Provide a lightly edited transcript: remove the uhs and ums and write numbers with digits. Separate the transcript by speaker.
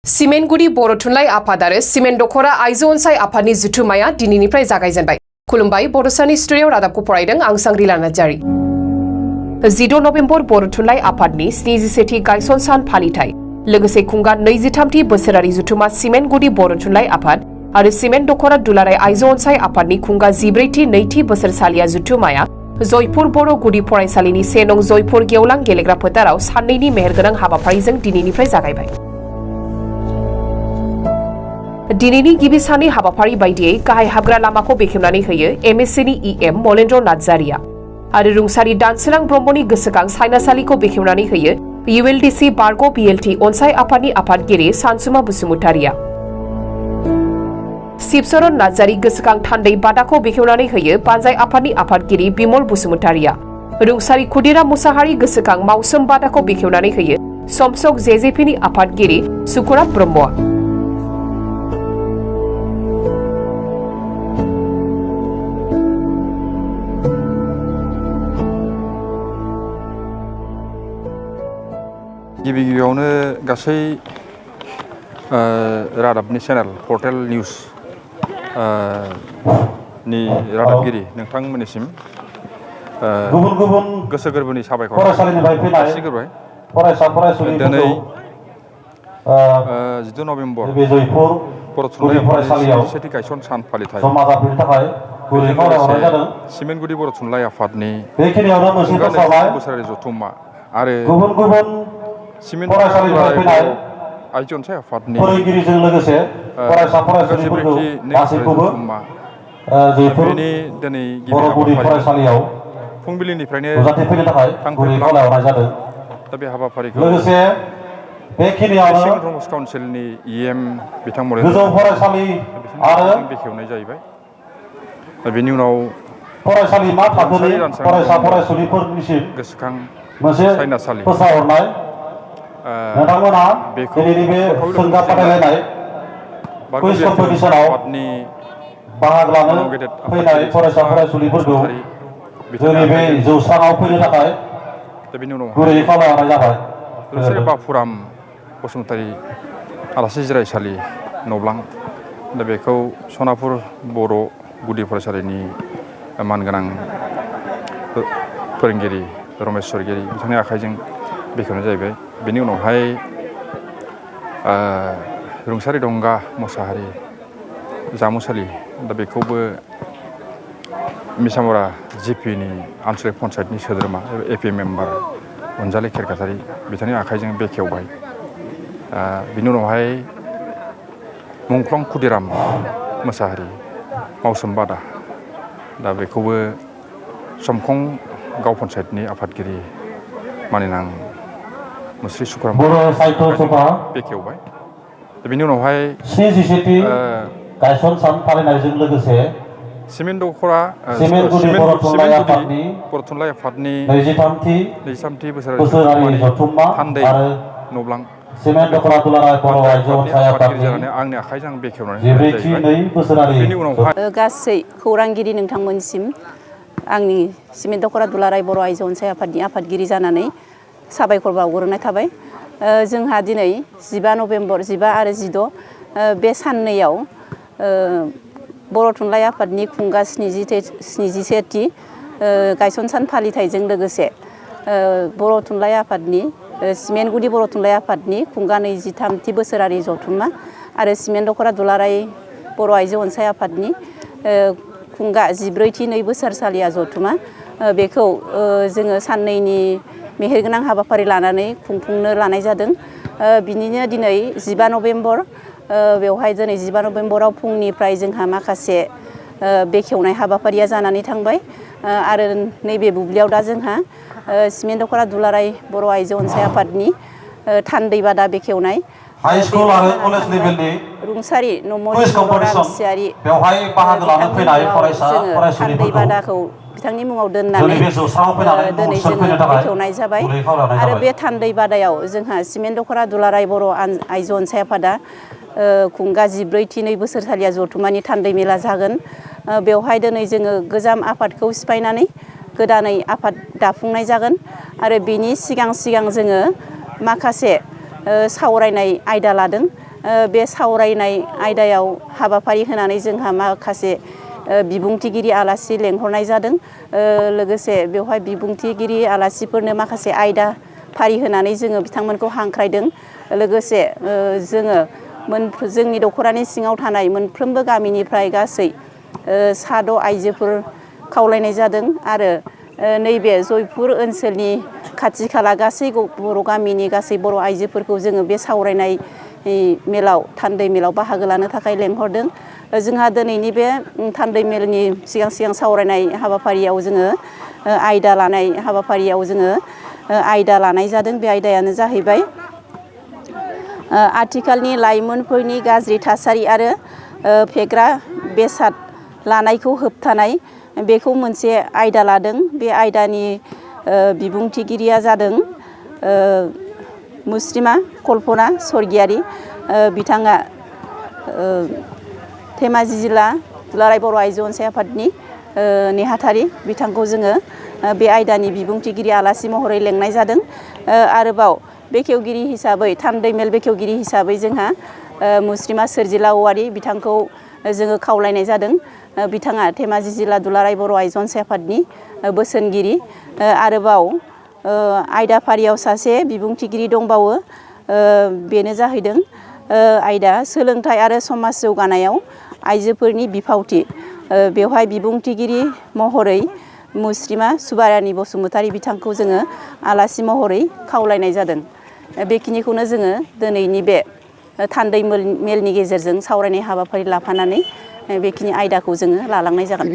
Speaker 1: सिमेन्टगुरि बर' थुनलाइ आफाद आरो सिमेन्ट दखरा आइजो अनसाय आफादनि जुथुमाया दिनैनिफ्राय जागायजेनबाय। खुलुमबाय, बड'सानि स्टुडिअ'आव रादाबखौ फरायदों आं सांग्रिला नार्जारि। 16 नभेम्बर बर' थुनलाइ आफादनि 73थि गायसन सान फालिथाय लोगोसे खुंगा 23थि बोसोरारि जुथुमा सिमेन्टगुरि बर' थुनलाइ आफाद आरो सिमेन्ट दखरा दुलाराय आइजो अनसाय आफादनि खुंगा 14थि नैथि बोसोरसालिया जुथुमाया जयपुर बर' गुदि फरायसालिनि 1 नं जयपुर गेवलां गेलेग्रा फोथाराव साननैनि मेहेरगोनां हाबाफारिजों दिनैनिफ्राय जागायबाय। दिनैनि गिबि साननि हाबाफारि बायदियै गाहाय हाबग्रा लामाखौ बेखेवनानै होयो एमएससिनि इएम मलेन्द्र नार्जारिया आरो रुंसारि दानसोरां ब्रह्मनि गोसोखां सायनासालिखौ बेखेवनानै होयो इउएलडिसि बारग' बिएलटि अनसाय आफादनि आफादगिरि सानसुमा बसुमतारिया। शिबचरण नार्जारि गोसोखां थान्दै बादाखौ बेखेवनानै होयो पान्जाय आफादनि आफादगिरि बिमल बसुमतारिया। रुंसारि खुदिराम मुसाहारि गोसोखां मावसोम बादाखौ बेखेवनानै होयो समसक जेजेपिनि आफादगिरि सुकुराम ब्रह्मआ।
Speaker 2: गिबियावनो गासै रादाबनि चेनेल पर्टेल निउज नि रादाबगिरि नोंथांमोननिसिम गोसो गोरबोनि साबायखर जासिग्रोबाय। दिनै 16 नभेम्बर बर' थुनलाइ आफादनि 73थि गायसन सान फालिथाय सिमेन्टगुरि बर' थुनलाइ आफादनि बोसोरारि जथुम्मा आरो सिमेन्ट आइजो अनसाय आफादनि
Speaker 3: फोरोंगिरिजों लोगोसे फरायसाफोरखौ
Speaker 2: जथुम्मा बेनि दिनै गिबि हाबाफारियाव फुंबिलिनिफ्रायनो थांखिलानाय
Speaker 3: जादों।
Speaker 2: दा बे हाबाफारिखौ
Speaker 3: लोगोसे बेखिनियावनो
Speaker 2: काउन्सिलनि इएम बिथां
Speaker 3: गोजौ फरायसालि आरो
Speaker 2: बेखेवनाय जाहैबाय। दा बेनि उनाव
Speaker 3: फरायसालिमा थाखोनि फरायसुलिफोरनिसिम
Speaker 2: गोसोखां
Speaker 3: मोनसे
Speaker 2: सायनासालि
Speaker 3: फोसावनाय नोंथांमोनहा दिनैनि बे सोंगा बादायलायनाय कुइज कम्पिटिसनाव बाहागो लानो फैनाय फरायसा फरायसुलिफोरखौ जोंनि बे जौस्राङाव फैनो थाखाय गुरैयै खावलायहरनाय जाबाय।
Speaker 2: बाफुराम बसुमतारी आलासि जिरायसालि नब्लां दा बेखौ सनापुर बर' गुदि फरायसालिनि मानगोनां फोरोंगिरि रमेश सरगिरि बिथांनि आखाइजों बेखेवनाय जाहैबाय। बेनि उनावहाय रुंसारि दंगा मुसाहारि जामुसालि दा बेखौबो मिसामरा जिपिनि आनसलिक पन्सायतनि सोद्रोमा एपि मेम्बार अनजालि खेरखासारि बिथांनि आखाइजों बेखेवबाय। बिनि उनावहाय मुंख्लं खुदिराम मुसाहारि मावसोम बादा दा बेखौबो समखं गाव पन्सायतनि आफादगिरि मानिनां मुस्रि सुकुराम बेखेवबाय। बेनि उनावहाय
Speaker 3: गायसन सान फालिनायजों लोगोसे
Speaker 2: सिमेन्ट दखरा
Speaker 3: बर' थुनलाइ
Speaker 2: आफादनि 23थि
Speaker 3: बोसोरारि जथुम्मा
Speaker 2: आरो नब्लां
Speaker 3: सिमेन्ट दखरा दुलाराय बर' आइजो अनसाय आफादनि
Speaker 2: आंनि आखाइजों आं बेखेवनानै
Speaker 3: बेनि
Speaker 2: उनावहाय
Speaker 4: गासै खौरांगिरि नोंथांमोनसिम आंनि सिमेन्ट दखरा दुलाराय बर' आइजो अनसाय आफादनि आफादगिरि जानानै साबायखर बावग्रोनाय थाबाय। जोंहा दिनै 15 नभेम्बर 15 आरो 16 बे साननैयाव बर' थुनलाइ आफादनि खुंगा 77थि गायसन सान फालिथायजों लोगोसे बर' थुनलाइ आफादनि सिमेन्टगुरि बर' थुनलाइ आफादनि खुंगा 23थि बोसोरारि जथुम्मा आरो सिमेन्ट दखरा दुलाराय बर' आइजो अनसाय आफादनि खुंगा 14थि नै बोसोरसालिया जथुम्मा बेखौ जोङो साननैनि मेहेरगोनां हाबाफारि लानानै खुंफुंनो लानाय जादों। बिनिनो दिनै 15 नभेम्बर बेवहाय दिनै 15 नभेम्बराव फुंनिफ्राय जोंहा माखासे बेखेवनाय हाबाफारिया जानानै थांबाय आरो नैबे बुब्लियाव दा जोंहा सिमेन्ट दखरा दुलाराय बर' आइजो अनसाय आफादनि थान्दै बादा बेखेवनाय
Speaker 3: हाइस्कुल आरो कलेज लेभेलनि
Speaker 4: रुंसारि
Speaker 3: कुइज कम्पिटिसन बेवहाय बाहागो लानो फैनाय फरायसा
Speaker 4: थान्दै बादाखौ बिथांनि मुङाव दोननानै दिनै जोङो बेखेवनाय जाबाय। आरो बे थान्दै बादायाव जोंहा सिमेन्ट दखरा दुलाराय बर' आइजो अनसाय आफादा खुंगा 14थि नै बोसोरसालिया जथुम्मानि थान्दै मेला जागोन। बेवहाय दिनै जोङो गोजाम आफादखौ सिफायनानै गोदानै आफाद दाफुंनाय जागोन आरो बेनि सिगां जोङो माखासे सावरायनाय आयदा लादों। बे सावरायनाय आयदायाव हाबाफारि होनानै जोंहा माखासे बिबुंथिगिरि आलासि लेंहरनाय जादों। लोगोसे बेवहाय बिबुंथिगिरि आलासिफोरनो माखासे आयदा फारि होनानै जोङो बिथांमोनखौ हांख्रायदों। लोगोसे जोङो जोंनि दख'रानि सिङाव थानाय मोनफ्रोमबो गामिनिफ्राय गासै 6 आइजोफोर खावलायनाय जादों आरो नैबे जयपुर ओनसोलनि खाथि खाला गासै बर' गामिनि गासै बर' आइजोफोरखौ जोङो बे सावरायनाय मेलाव थान्दै मेलाव बाहागो लानो थाखाय लेंहरदों। जोंहा दिनैनि बे थान्दै मेलनि सिगां सावरायनाय हाबाफारियाव जोङो आयदा लानाय हाबाफारियाव जोङो आयदा लानाय जादों। बे आयदायानो जाहैबाय आथिखालनि लाइमोनफोरनि गाज्रि थासारि आरो फेग्रा बेसाद लानायखौ होबथानाय, बेखौ मोनसे आयदा लादों। बे आयदानि बिबुंथिगिरिया जादों मुस्रिमा कल्पना स्वर्गियारि। बिथाङा धेमाजि जिल्ला दुलाराय बर' आइजो अनसाय आफादनि नेहाथारि। बिथांखौ जोङो बे आयदानि बिबुंथिगिरि आलासि महरै लेंनाय जादों। आरोबाव बेखेवगिरि हिसाबै थान्दै मेल बेखेवगिरि हिसाबै जोंहा मुस्रिमा सोरजिला औवारि बिथांखौ जोङो खावलायनाय जादों। बिथाङा धेमाजि जिल्ला दुलाराय बर' आइजो अनसाय आफादनि बोसोनगिरि। आरोबाव आयदाफारियाव सासे बिबुंथिगिरि दंबावो। बेनो जाहैदों आयदा सोलोंथाइ आरो समाज जौगानायाव आइजोफोरनि बिफावथि। बेवहाय बिबुंथिगिरि महरै मुस्रिमा सुबारानि बसुमतारी बिथांखौ जोङो आलासि महरै खावलायनाय जादों। बेखिनिखौनो जोङो दिनैनि बे थान्दै मेलनि गेजेरजों सावरायनाय हाबाफारि लाफानानै बेखिनि आयदाखौ जोङो लालांनाय जागोन।